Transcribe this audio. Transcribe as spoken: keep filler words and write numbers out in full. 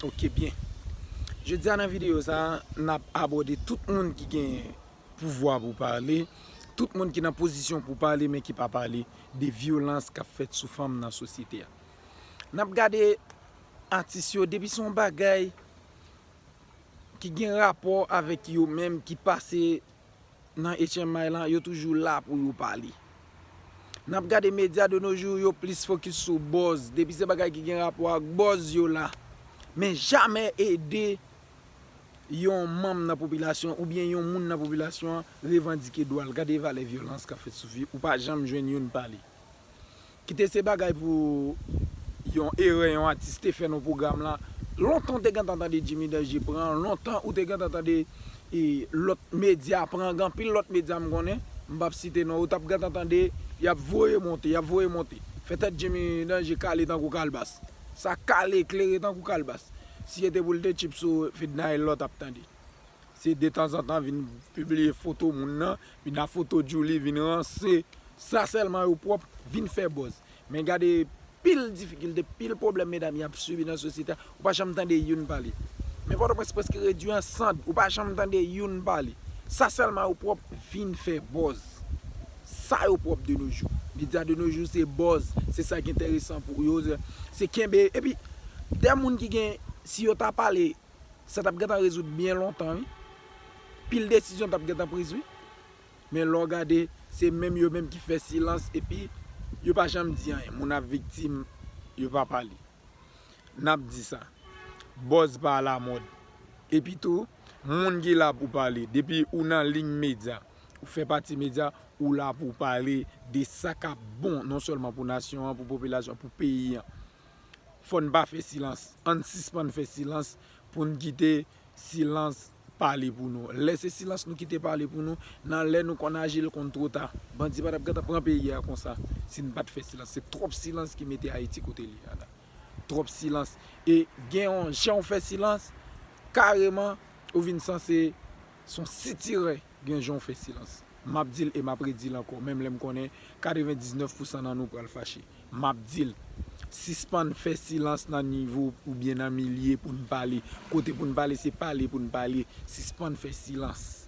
Ok, byen. Jodi a nan videyo sa a, n ap abòde tout moun ki gen pouvwa pou pale, tout moun ki nan pozisyon pou pale, men ki pa pale de vyolans k ap fèt sou fanm nan sosyete a. N ap gade atis yo, depi se yon bagay ki gen rapò avèk yo menm, ki pase nan H M I lan, yo toujou la pou yo pale. N ap gade medya de nos jours, yo plis fokis sou buzz. Depi se bagay ki gen rapò ak buzz, yo la. Men jamè ede yon manm nan popilasyon oubyen yon moun nan popilasyon an revandike dwa l. Gade valè vyolans k ap fèt sou fi, ou pa janm jwenn youn pale. Kite se bagay pou yon erè yon atis te fè nan pwogram la. Lontan ou te gentan tande Jimmy Danger pran, lontan ou te gentan tande e, lòt medya pran, gen anpil lòt medya m konnen, m p ap site non, ou t ap gentan tande, y ap voye monte, y ap voye monte. Fè tèt Jimmy Danger kale tankou kalbas. Sa kale, klere tankou kalbas. Si se te pou l te tchip sou Fednaelle, lòt ap tande. Se detanzantan vin pibliye foto moun nan, vin a foto Djouly, vin ranse. Sa sèlman yo pwòp, vin fè buzz. Men gade pil difikilte, pil pwoblèm medam y ap sibi nan sosyete a, ou pa janm tande youn pale. Men Pòtoprens prèske redui an sand, ou pa janm tande youn pale. Sa sèlman yo pwòp, vin fè buzz. Sa yo pwòp de nos jours. Medya de nos jours se buzz, se sa ki enteresan pou yo, se, se kenbe. Epi, de moun ki gen, si yo ta pale, sa t ap gentan rezoud byen lontan, wi. Pil desizyon t ap gentan priz, wi. Men lè w gade, se menm yo menm ki fè silans, epi yo pa janm di anyen. Moun ap viktim, yo pa pale. N ap di sa. Buzz pa alamòd. Epi tou, moun ki la pou pale, depi ou nan liy medya, ou fè pati medya, ou la pou pale de sa k ap bon, non sèlman pou nasyon an, pou popilasyon an, pou peyi an. Fò n pa fè silans. Ann sispann fè silans pou n kite silans pale pou nou. Lè se silans nou kite pale pou nou, nan lè nou konn aji, l konn twò ta. Bandi pa t ap gentan pran peyi a konsa si n pa t fè silans. Se twòp silans ki mete Ayiti kote l ye a la. Twòp silans. E gen yon jan w fè silans, kareman, ou vin sanse se yon sitirè gen jan w fè silans. M ap di l e m ap redi l ankò, menm lè m konnen katrevendiznèf pousan nan nou pral fache. M ap di l, sispann fè silans nan nivo oubyen nan milye pou n pale. Kote pou n pale, se pale pou n pale. Sispann fè silans.